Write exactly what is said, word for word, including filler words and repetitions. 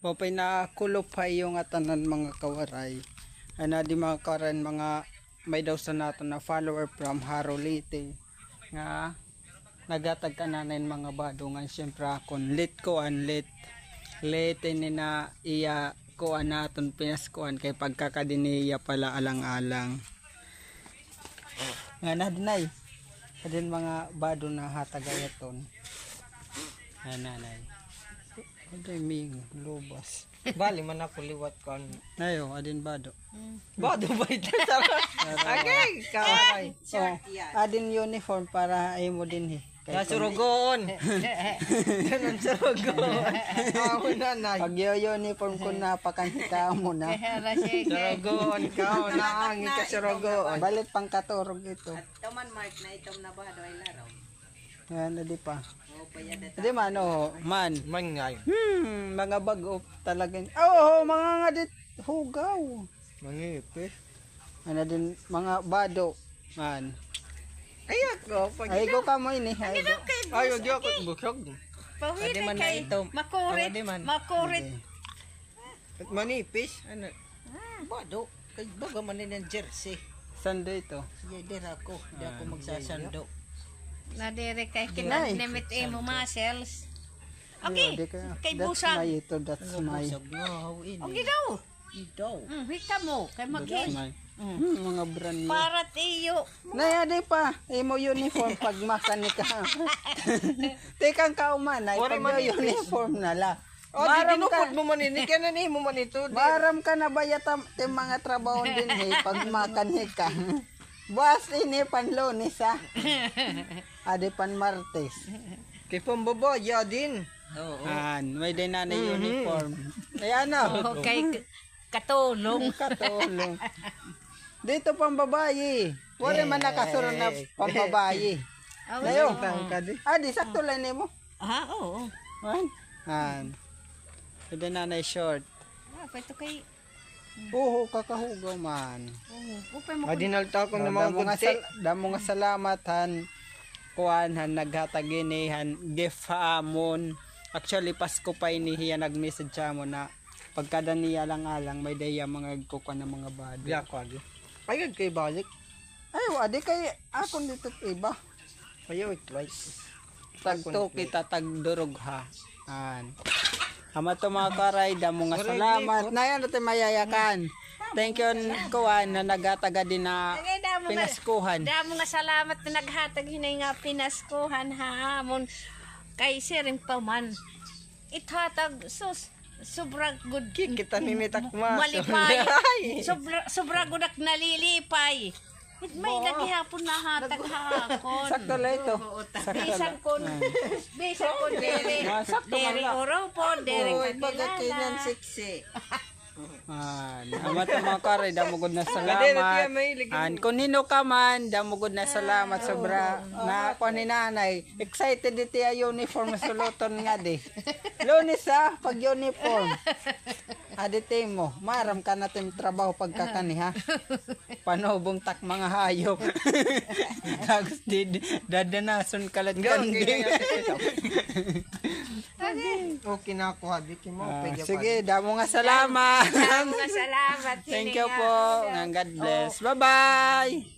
Maupay na kulop ha iyo ngatanan, mga kawaray. An adi, mga kawaray, mga may daw sa naton na follower from Jaro, Leyte, nga naghatag kanana hin mga bado ngan siyempre akon late kuan, late, late ini na iya kuan naton pinaskuhan kay pagkakadi niya pala alang-alang. Ngan adi, Nay. Adi an mga bado na hatag ha aton. Ayan, Nanay. Adi, Ming, lubas. Bali man ako liwat kon. Ayo, adi an bado. Bado ba ito? Agay, kaway. Oh, adi an uniform para imo dinhi. Kay kon surugoon. Ganun, surugoon. Ako, nanay. Pag-uniform ko na, pakanhi kamo na. Surugoon ka, o, naangin ka, surugoon. Balit pangkaturog ito. At taman, Mark, na itom na bado ay laraw. Ayan, adi pa. Adi man, o, man. Man ngay. Hmm, mga bag-o talaga. Oo, mga nga dit, hugaw. Manipis. Ano din, mga bado. Man. Ay, ako, pag Ay, go ka mo ini. Ay, go. Ay, di ako busog. Pawili kay makurit, makurit. Manipis, ano? Bado. Kay baga man ini an jersey. Sando ito. Sige, dira ako. Di ako magsasando. Nadiri kay kinanimit imo muscles. Okay, kay busag. That's my ito, that's my. Okay daw. Ito. Mm, hita mo, kay mag-, That's my. Mm. Hmm, mga brand new. Para tiyo. Nay, adi pa, imo uniform pag makanik ka. Tikang ka umanay, pag-uniform na la. O, di dinukod mo man ini, kaya na imo man ito, di. Maaram ka na ba yata, ti mga trabaho dinhi, pag makanik ka. Buwas ini pan Lunes, ha? Adi pan Martes. Kay pambabayi din. Oo. An, may-ada na uniform. Ay, ano? Oo, kay k-, katulong. Katulong. Dito pambabayi. Waray man nakasulod na pambabayi. Aw, Layo. Adi, sakto la ini mo. Ah, oo. An? An. Pwede na na short. Ah, pwede kay Oo, kakahugaw man. Oo, upay mo. Adinalta ko na mga damo nga sal-, damo nga salamat han kuan, han naghatag ini han gift ha amon. Actually, Pasko pa ini, hiya nag-message ha amon na pagkada niya alang-alang, may-ada hiya mga kukuan nga mga bado. Di ako adi. Ay, kay balik. Ay, wa, di kay akon dito iba. Ayaw, twice. Tagto kita, tagdurog ha. An. Ama to, mga karay, damo nga salamat. Nay, ano ti mayayakan? Thank you, kuan, na naghatag adi na pinaskuhan. Damo nga salamat na naghatag hinay nga pinaskuhan ha amon. Kay siring pa man. Ithatag, sus. Sobra gud. Kikita ni Mitak Maso. Malipay. Sobra, sobra gud ak nalilipay. May lagi hapon nahatag ha akon. Sakto la ito. Bisan kon, bisan kon diri, diri Oropon, diri Katilanan. Siksi. An, ama to, mga karay, damo gud na salamat. An, kon hin-o ka man, damo gud na salamat, sobra. Na, kuan ni nanay. Excited iti iya uniform, suluton ngadi. Lunes, ha, pag-uniform. Adi timo, maaram ka na tim trabaho pagkakani, ha. Panubong tak mga hayop. Tapos di, dadanason ka la kanding. Okay na ako, ha, Vicky mo. Ah, sige, damo nga salamat. Damo nga salamat. Thank you po. Ngan God bless. Bye-bye.